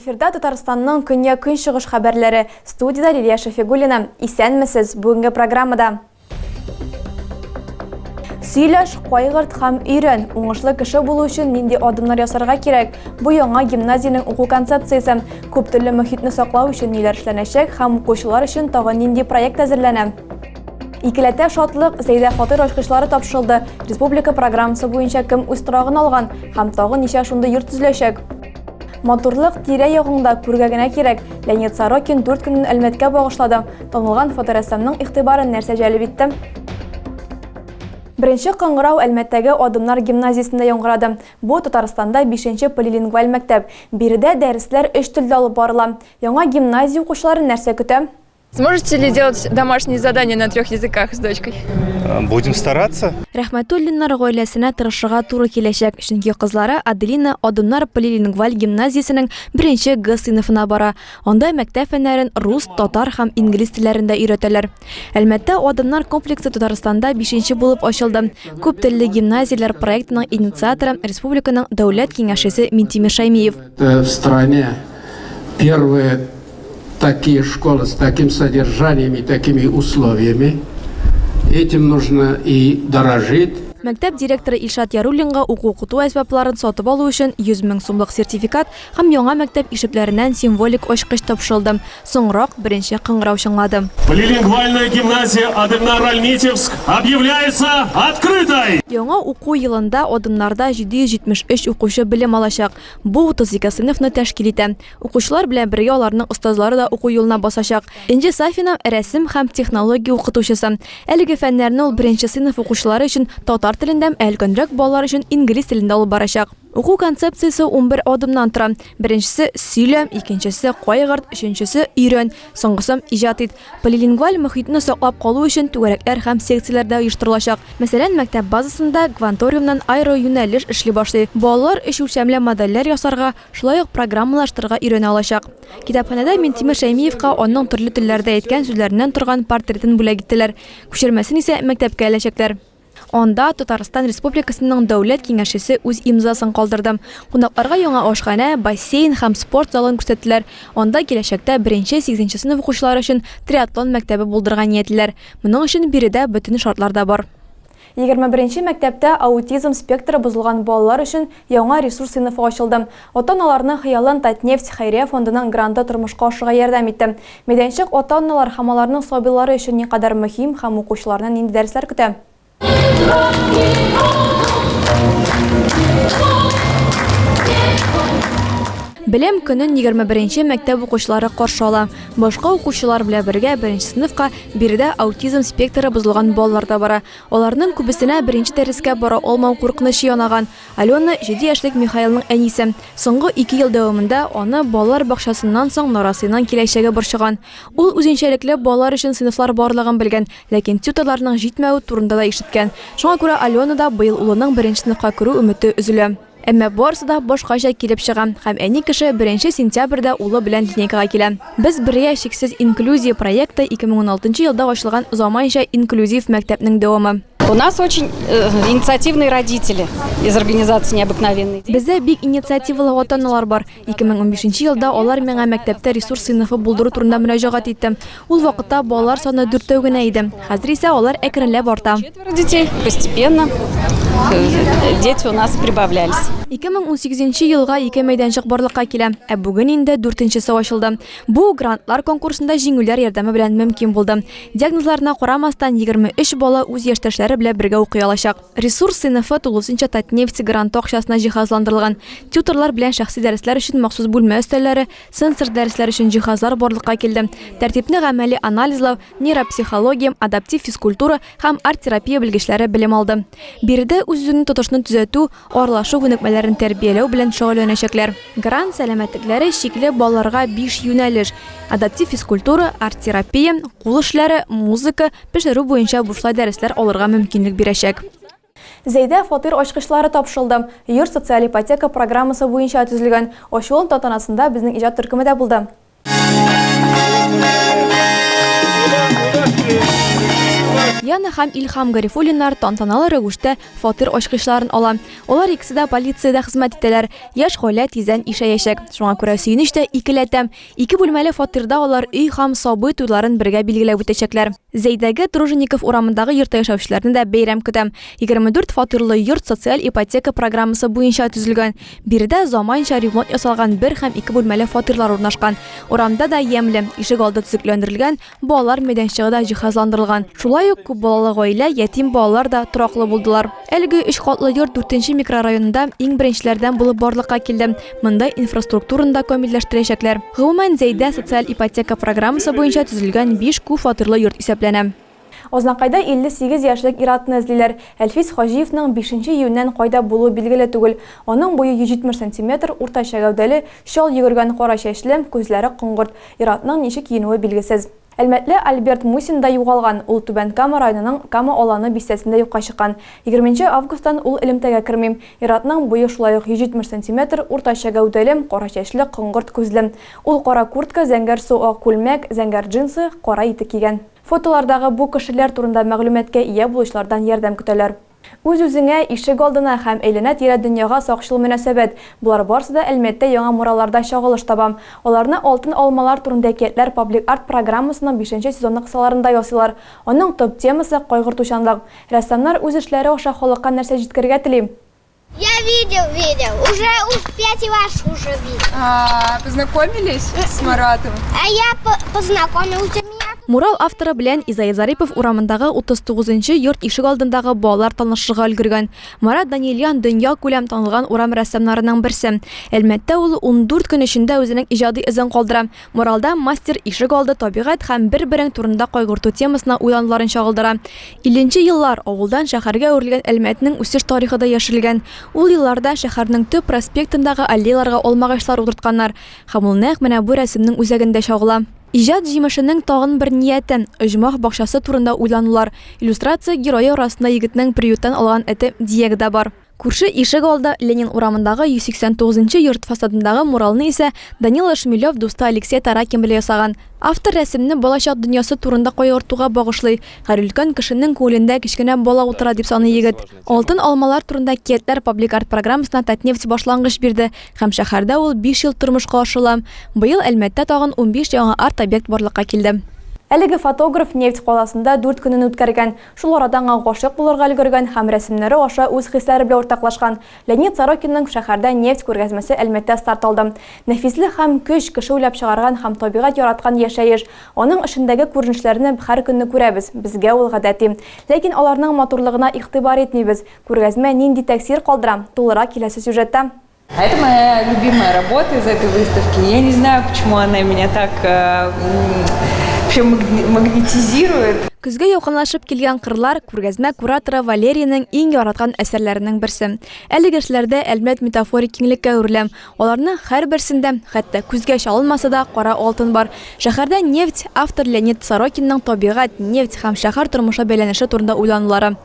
Эфирда Татарстанның көньяк-көнчыгыш хәбәрләре. Студиядә Лилия Шәфигуллина. Исәнмесез! Бүгенге программада Сөйләш, кайгырт һәм өйрән. Уңышлы кеше булу өчен нинди адымнар ясарга кирәк? Бу яңа гимназиянең уку концепциясе. Күп телле мөхитне саклау өчен ниләр эшләнәчәк һәм укучылар өчен тагын нинди проект әзерләнә? Икеләтә шатлык, Зәйдә фатир ачкычлары тапшырылды. Республика программасы буенча кем үз торагын алган һәм тагын ничә шундый йорт төзеләчәк? Матурлык тирә-ягыңда күргә генә кирәк. Леонид Сорокин дүрт көнен Әлмәткә багышлады. Танылган фоторәссамның игътибарын нәрсә җәлеп итте? Беренче кыңгырау Әлмәттәге Адымнар гимназиясендә яңгырады. Бу, Татарстанда бишенче полилингваль мәктәп. Биредә дәресләр өч телдә алып барыла. Яңа гимназия укучыларын нәрсә көтә? Сможете ли делать домашние задания на трех языках с дочкой? Будем стараться. Рәхмәтуллиннар гаиләсенә тырышырга туры киләчәк, чөнки кызлары Аделина Адымнар полилингваль гимназиясенең беренче Г сыйныфына бара. Анда мәктәп фәннәрен рус, татар һәм инглиз телләрендә өйрәтәләр. Әлмәттә Адымнар комплексы Татарстанда бишенче булып ачылды. Күп телле гимназияләр проектының инициаторы, республиканың Дәүләт Киңәшчесе Минтимер Шәймиев. В стране первые такие школы с таким содержанием и такими условиями. Этим нужно и дорожить. Мәктәп директоры Илшат Яруллинга уку-укыту әсбапларын сатып алу өчен 100 мең сумлык сертификат һәм яңа мәктәп ишекләреннән символик ачкыч тапшырылды. Соңрак беренче кыңгырау чыңлады. Полилингвальная гимназия Адымнар Альметьевск объявляется открытой! Яңа уку елында Адымнарда 773 укучы белем алачак. Бу 32 сыйныфны тәшкил итә. Укучылар белән бергә аларның остазлары да уку юлына басачак. Энҗе Сафина, рәсем һәм технология укытучысы. Әлеге фәннәрне ул беренче сыйныф укучылары өчен татар телендә, ә өлкәнрәк балалар өчен инглиз телендә алып барачак. Уку концепциясе 11 адымнан тора. Беренчесе, сөйлә, икенчесе, кайгырт, өченчесе, өйрән, соңгысы, иҗат ит. Полилингваль мохитне саклап калу өчен түгәрәкләр һәм секцияләр дә оештырылачак. Мәсәлән, мәктәп базасында Кванториумнан аэроюнәлеш эшли башлый. Балалар өч үлчәмле модельләр ясарга, Шулай ук программалаштырырга өйрәнә алачак. Китапханәдә Минтимер Шәймиевка аның төрле телләрдә әйткән сүзләреннән торган портретын бүләк иттеләр. Күчермәсен исә мәктәпкә эләчәкләр. Анда Татарстан Республикасының Дәүләт Киңәшчесе үз имзасын калдырды. Кунакларга яңа ашханә, бассейн һәм спорт залын күрсәттеләр. Анда киләчәктә беренче, сигезенче сыйныф укучылары өчен триатлон мәктәбе булдырырга ниятлиләр. Моның өчен биредә бөтен шартлар да бар. 21 нче мәктәптә аутизм спектры бозылган балалар өчен яңа ресурс сыйныфы ачылды. Ата-аналарның хыялын Татнефть хәйрия фондының гранты тормышка ашырга ярдәм итте. Мәйданчык ата-аналар һәм аларның сабыйлары өчен никадәр мөһим һәм укучыларны нинди дәресләр көтә? Белем көнен 21 нче мәктәп укучылары каршы ала. Башка укучылар белән бергә беренче сыйныфка биредә аутизм спектры бозылган балалар да бара. Аларның күбесенә беренче дәрескә бара алмау куркынычы янаган. Алена, җиде яшьлек Михаилның әнисе. Соңгы ике ел дәвамында аны балалар бакчасыннан соң нарасыйның киләчәге борчыган. Ул үзенчәлекле балалар өчен сыйныфлар барлыгын белгән, ләкин тьюторларның җитмәве турында да ишеткән. Шуңа күрә Аленада быел улының беренче сыйныфка керү өмете өзелә. Әмма барысы да башкача килеп чыга һәм әни кеше беренче сентябрьдә улы белән линейкага килә. Без бергә чиксез инклюзия проекты 2016 елда ачылган заманча инклюзив мәктәпнең дәвамы. У нас очень э, инициативные родители из организации «Необыкновенные дети». Бездә бик инициативалы ата-аналар бар. 2015 елда алар миңа мәктәптә ресурс сыйныфы булдыру турында мөрәҗәгать итте. Ул вакытта балалар саны дүртәү генә иде. Хәзер исә алар әкренләп арта. Четверо детей постепенно э, дети у нас прибавлялись. 2018 елга ике мәйданчык барлыкка килә, ә бүген инде дүртенчесе ачылды. Бу грантлар конкурсында җиңүләр ярдәме белән мөмкин булды. Диагнозларына карамастан, 23 бала үз яшьтәшләре белән бергә укый алачак. Ресурс сыйныфы тулысынча Татнефть гранты акчасына җиһазландырылган. Тьюторлар белән шәхси дәресләр өчен махсус бүлмә өстәлләре, сенсор дәресләр өчен җиһазлар барлыкка килде. Тәртипне гамәли анализлау, нейропсихология, адаптив физкультура һәм арт-терапия белгечләре белем алды. Биредә үз-үзеңне тотышны төзәтү, аралашу күнекмәләрен тәрбияләү белән шөгыльләнәчәкләр. Грант сәламәтлекләре чикле балаларга биш юнәлеш, адаптив физкультура, арт-терапия, кул эшләре, музыка, пешерү буенча бушлай дәресләр алырга мөмкинлек бирәчәк. Зәйдә фатир ачкычлары тапшырылды. Йорт социаль ипотека программасы буенча төзелгән. Ачылу тантанасында безнең иҗат төркеме дә булды. Ульяна һәм Илһам Гарифуллиннар тантаналы рәвештә фатир ачкычларын ала. Алар икесе дә полициядә хезмәт итәләр. Яшь гаилә тиздән ишәячәк. Шуңа күрә сөенеч тә икеләтә. Ике бүлмәле фатирда алар өй һәм сабый туйларын бергә билгеләп үтәчәкләр. Зәйдәге Тружеников урамындагы йортта яшәүчеләрне дә бәйрәм көтә. 24 фатирлы йорт социаль ипотека программасы буенча төзелгән. Биредә заманча ремонт ясалган бер һәм ике бүлмәле фатирлар урнашкан. Урамда да ямьле, ишегалды төзекләндерелгән, Балалар мәйданчыгы да җиһазландырылган. Шулай ук күп балалы гаилә, ятим балалар да тораклы булдылар. Әлеге өч катлы йорт дүртенче микрорайонында иң беренчеләрдән булып барлыкка килде. Монда инфраструктураны да камилләштерәчәкләр. Гомумән, Зәйдә социаль ипотека программасы буенча төзелгән биш күп фатирлы йорт исәпләнә. Азнакайда 58 яшьлек ир-атны эзлиләр. Әлфис Хаҗиевның бишенче июньнән кайда булуы билгеле түгел. Аның буе 170 сантиметр, уртача гәүдәле, чал йөгергән кара чәчле, күзләре коңгырт. Ир-атның ничек киенүе билгесез. Әлмәтле Альберт Мусин да югалган. Ул Түбән Кама районының Кама Аланы бистәсендә юкка чыккан. Егерменче августтан ул элемтәгә керми. Ир-атның буе шулай ук 170 сантиметр, уртача гәүдәле, кара чәчле, коңгырт күзле. Ул кара куртка, зәңгәрсу ак күлмәк, зәңгәр джинсы, кара итек кигән. Фотолардагы бу кешеләр турында мәгълүматка ия булучылардан ярдәм көтәләр. Үз-үзеңә, ишек алдына һәм әйләнә-тирә дөньяга сакчыл мөнәсәбәт, болар барысы да Әлмәттә яңа муралларда чагылыш таба. Аларны Алтын алмалар турында әкиятләр паблик-арт программасының бишенче сезоны кысаларында ясыйлар. Аның төп темасы, кайгыртучанлык. Рәссамнар үз эшләре аша халыкка нәрсә җиткерергә тели? Я видел, видел. Уже у пять ваш уже видел. А, познакомились с Маратом? А я познакомился. Меня Мурал авторы белән Изаил Зарипов урамындагы 39 нчы йорт ишек алдындагы балалар танышырга өлгергән. Марат Даниэльян дөнья күләм танылган урам рәссамнарының берсе. Әлмәттә ул 14 көн эчендә үзенең иҗади эзен калдыра. Муралда мастер ишек алды, табигать һәм бер-берең турында кайгырту темасына уйлануларын чагылдыра. 50 нче еллар, авылдан шәһәргә әверелгән Әлмәтнең үсеш тарихы да яшерелгән. Ул елларда шәһәрнең төп проспектындагы аллеяларга алмагачлар утыртканнар. Һәм ул нәкъ менә бу рәсемнең үзәгендә чагыла. Иҗат җимешенең тагын бер нияте, оҗмах бакчасы турында уйланулар. Иллюстрация герое арасында егетнең приюттан алган эте Диего да бар. Күрше ишек алды, Ленин урамындагы 189 нчы йорт фасадындагы муралны исә Данила Шмелев дусты Алексей Таракин белән ясаган. Автор рәсемне балачак дөньясы турында кайгыртуга багышлый. Һәр өлкән кешенең күңелендә кечкенә бала утыра, дип саный егет. Алтын алмалар турында әкиятләр паблик-арт программасына Татнефть башлангыч бирде һәм шәһәрдә ул биш ел тормышка ашырыла. Быел Әлмәттә тагын 15 яңа арт-объект барлыкка килде. Әлеге фотограф нефть каласында дүрт көнен үткәргән. Шул арада аңа гашыйк булырга өлгергән һәм рәсемнәре аша үз хисләре белән уртаклашкан Леонид Сорокинның Шәһәрдә нефть күргәзмәсе Әлмәттә старт алды. Нәфислек һәм көч, кеше уйлап чыгарган һәм табигать яраткан яшәеш. Аның эшендәге күренешләрне һәр көнне күрәбез, безгә ул гадәти. Ләкин аларның матурлыгына игътибар итмибез. Күргәзмә нинди тәэсир калдыра? Тулырак киләсе сюжетта. А это моя любимая работа из этой выставки. Я не знаю, почему она меня так э, вообще магнетизирует. Көзгә якынлашып килгән кырлар күргәзмә кураторы Валерийның иң яраткан әсәрләренең берсе. Әлеге эшләрдә Әлмәт метафорик киңлеккә әверелә. Аларның һәрберсендә, хәтта күзгә чалынмаса да, кара алтын бар. Шәһәрдә нефть, автор Леонид Сорокинның табигать, нефть һәм шәһәр тормышы бәйләнеше турында уйланулары.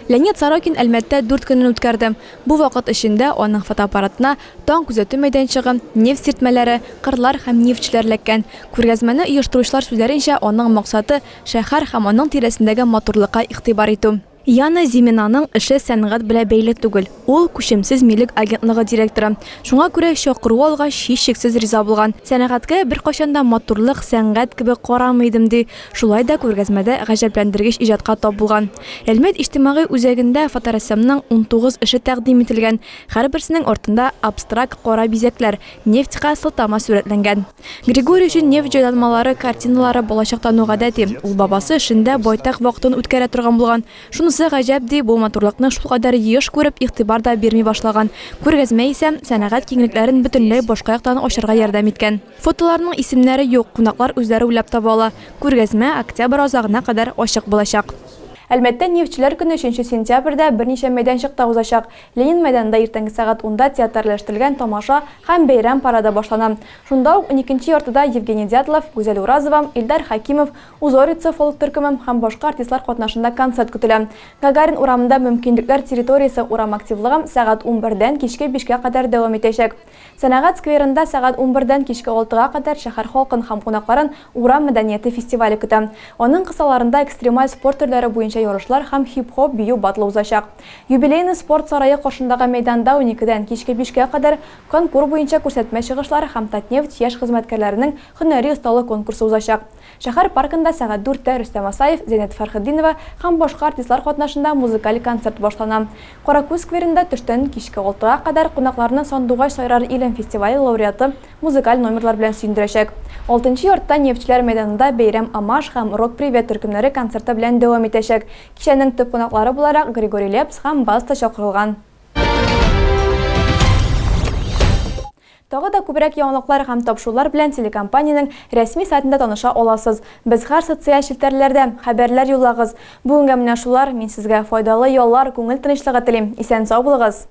Леонид Сорокин Әлмәттә дүрт көнен үткәрде. Бу вакыт эчендә аның фотоаппаратына таң күзәтү мәйданчыгы, нефть сиртмәләре, кырлар һәм нефтьчеләр эләккән. Күргәзмәне оештыручылар сүзләренчә, аның максаты, шәһәр һәм аның тирәсендәге матурлыкка игътибар итү. Яна Зиминаның эше сәнгать белән бәйле түгел. Ул, күчемсез милек агентлыгы директоры. Шуңа күрә чакыру алгач, һичшиксез риза булган. Сәнәгатькә беркайчан да матурлык, сәнгать кебек карамый идем, ди. Шулай да күргәзмәдә гаҗәпләндергеч иҗатка тап булган. Әлмәт иҗтимагый үзәгендә фоторәссамның 19 эше тәкъдим ителгән. Һәрберсенең артында абстракт кара бизәкләр, нефтька сылтама сурәтләнгән. Григорий өчен нефть җайланмалары, картиналары балачактан ук гадәти. Ул бабасы эшендә байтак вакытын үткәрә торган булган. Шунысы гаҗәп, ди, бу матурлыкны шулкадәр еш күреп, игътибар да бирми башлаган. Күргәзмә исә сәнәгать киңлекләрен бөтенләй башка яктан ачарга ярдәм иткән. Фотоларның исемнәре юк, кунаклар үзләре уйлап таба ала. Күргәзмә октябрь азагына кадәр ачык булачак. Әлмәттә Нефтьчеләр көне өченче сентябрьдә берничә мәйданчыкта узачак. Ленин мәйданында иртәнге сәгать унда театральләштерелгән тамаша һәм бәйрәм парады башлана. Шунда ук уникенче яртыда Евгений Дятлов, Гүзәл Уразова, Илдар Хәкимов, Узорица фолк-төркеме һәм башка артистлар катнашында концерт көтелә. Гагарин урамында Мөмкинлекләр территориясе урам активлыгы сәгать унбердән кичке бишкә кадәр дәвам итәчәк. Сәнәгать скверында сәгать унбердән кичке алтыга кадәр шәһәр халкын һәм кунакларын Урам мәдәнияте фестивале көтә. Аның кысаларында экстремаль спорт төрләре буенча буенча ярышлар һәм хип-хоп бию баттлы узачак. Юбилейный спорт сарае каршындагы мәйданда уникедән кичке бишкә кадәр конкур буенча күрсәтмә чыгышлары һәм Татнефть яшь хезмәткәрләренең һөнәри осталык конкурсы узачак. Шәһәр паркында сәгать дүрттә Рөстәм Асаев, Зәйнәт Фәрхетдинова һәм башка артистлар катнашында музыкаль концерт башлана. Каракүз скверында төштән кичке алтыга кадәр кунакларны Сандугач сайрар илем фестивале лауреаты музыкаль номерлар белән сөендерәчәк. Алтынчы йортта Нефтьчеләр мәйданында бәйрәм Омаж һәм Рок-привет төркемнәре концерты белән дәвам итәчәк. Кичәнең төп кунаклары буларак Григорий Лепс һәм Баста чакырылган. Тагы да күбрәк яңалыклар һәм тапшырулар белән телекомпаниянең рәсми сайтында таныша аласыз. Без һәр социаль челтәрләрдә, хәбәрләр юллагыз. Бүгенгә менә шулар, мин сезгә файдалы яллар, күңел тынычлыгы телим. Исән-сау булыгыз!